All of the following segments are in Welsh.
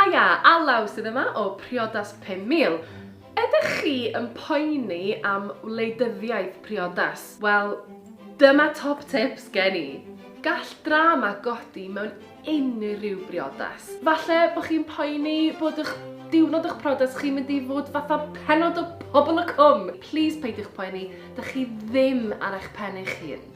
Haia, Alaw sydd yma o Priodas 5000. Ydych chi yn poeni am wleidyddiaeth priodas? Wel, dyma top tips gen i. Gall drama godi mewn unrhyw briodas. Falle bod chi'n poeni bod eich diwrnod eich priodas chi'n mynd i fod fatha pennod o Pobol y Cwm. Please peidiwch poeni, dych chi ddim ar eich pen eich hun.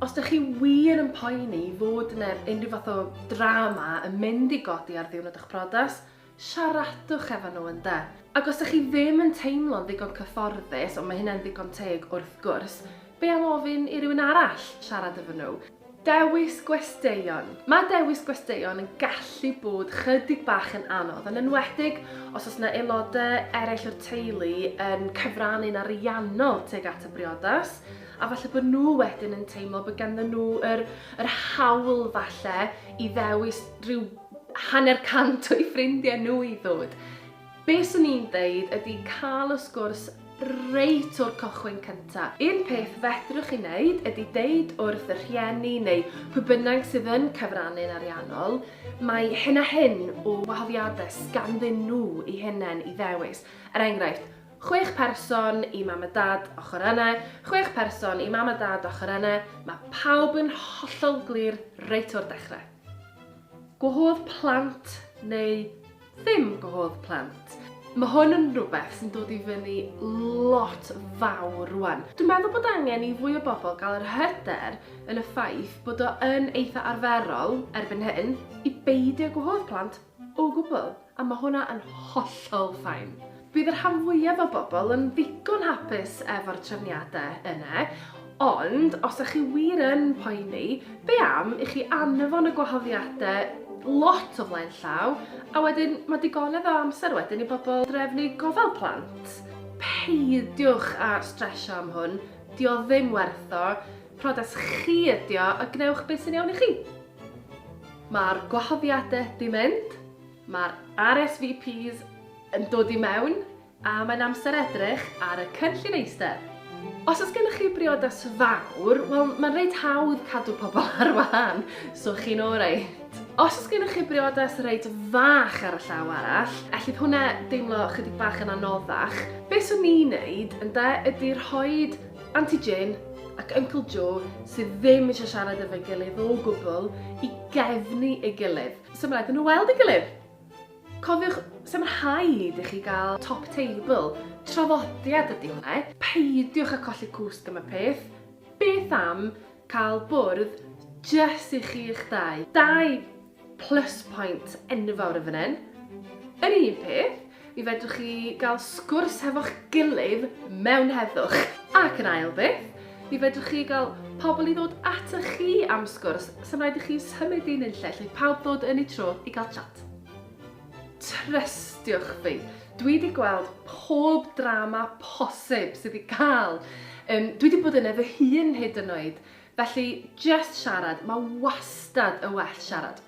Os dych chi wir yn poeni fod yna unrhyw fath o drama yn mynd i godi ar ddiwrnod eich priodas, siaradwch efo nhw ynde. Ac os dych chi ddim yn teimlo'n ddigon cyfforddus, ond mae hynna'n ddigon teg wrth gwrs, be am ofyn i rywun arall siarad efo nhw? Dewis gwesteion. Mae dewis gwesteion yn gallu bod chydig bach yn anodd, yn enwedig os oes yna aelodau eraill o'r teulu yn cyfrannu'n ariannol tuag at y briodas, a falle bod nhw wedyn yn teimlo bod ganddyn nhw yr, yr hawl falle i ddewis rhyw 50% o'u ffrindiau nhw i ddod. Be swn i'n ddeud ydy cael y sgwrs reit o'r cychwyn cynta. Un peth fedrwch chi wneud ydy deud wrth y rhieni neu pwy bynnag sydd yn cyfrannu'n ariannol mai hyn a hyn o wahoddiadau sganddyn nhw eu hunain i ddewis. Er enghraifft, chwech person i mam a dad ochr yna, chwech person i mam a dad ochr yna, mae pawb yn hollol glir reit o'r dechrau. Gwahodd plant neu ddim gwahodd plant. Mae hwn yn rhywbeth sy'n dod i fyny lot fawr rwan. Dwi'n meddwl bod angen i fwy o bobl gael yr hyder yn y ffaith bod o yn eitha arferol erbyn hyn i beidio gwahodd plant o gwbl, a mae hwnna yn hollol fine. Bydd y rhan fwyaf o bobl yn ddigon hapus efo'r trefniadau yna, ond os ydych chi wir yn poeni, be am i chi anfon y gwahoddiadau lot o flaen llaw, a wedyn mae digonedd o amser wedyn i bobl drefnu gofal plant. Peidiwch â stresio am hwn, 'di o ddim werth o, priodas chi ydi o a gwnewch beth sy'n iawn i chi. Mae'r gwahoddiadau 'di mynd, mae'r RSVPs yn dod i mewn, a mae'n amser edrych ar y cynllun eistedd. Os oes gennych chi briodas fawr, wel, mae'n reit hawdd cadw pobl ar wahân, so chi'n oreit. Os oes gennych chi briodas reit fach ar y llaw arall, ellith hwnna deimlo chydig bach yn anoddach. Be swn i'n neud, ynde, ydy rhoid Auntie Jane ac Uncle Joe, sydd ddim eisiau siarad efo'i gilydd o gwbl, i gefnu ei gilydd. So mae'n rhaid nhw weld ei gilydd. Cofiwch, sdim rhaid i chi gael top table, traddodiad ydy hwnna. Peidiwch â colli cwsg am y peth. Beth am cael bwrdd jyst i chi'ch dau? Dau plus point enfawr yn fan hyn. Yr un peth, mi fedrwch chi gael sgwrs hefo'ch gilydd mewn heddwch. Ac yn ail beth, mi fedrwch chi gael pobl i ddod atoch chi am sgwrs. Sdim rhaid i chi symud i nunlle, lle pawb ddod yn eu tro i gael chat. Trystiwch fi, dwi 'di gweld pob drama posib sydd i gael. Um, dwi 'di bod yna fy hun hyd yn oed. Felly, just siarad, mae wastad yn well siarad.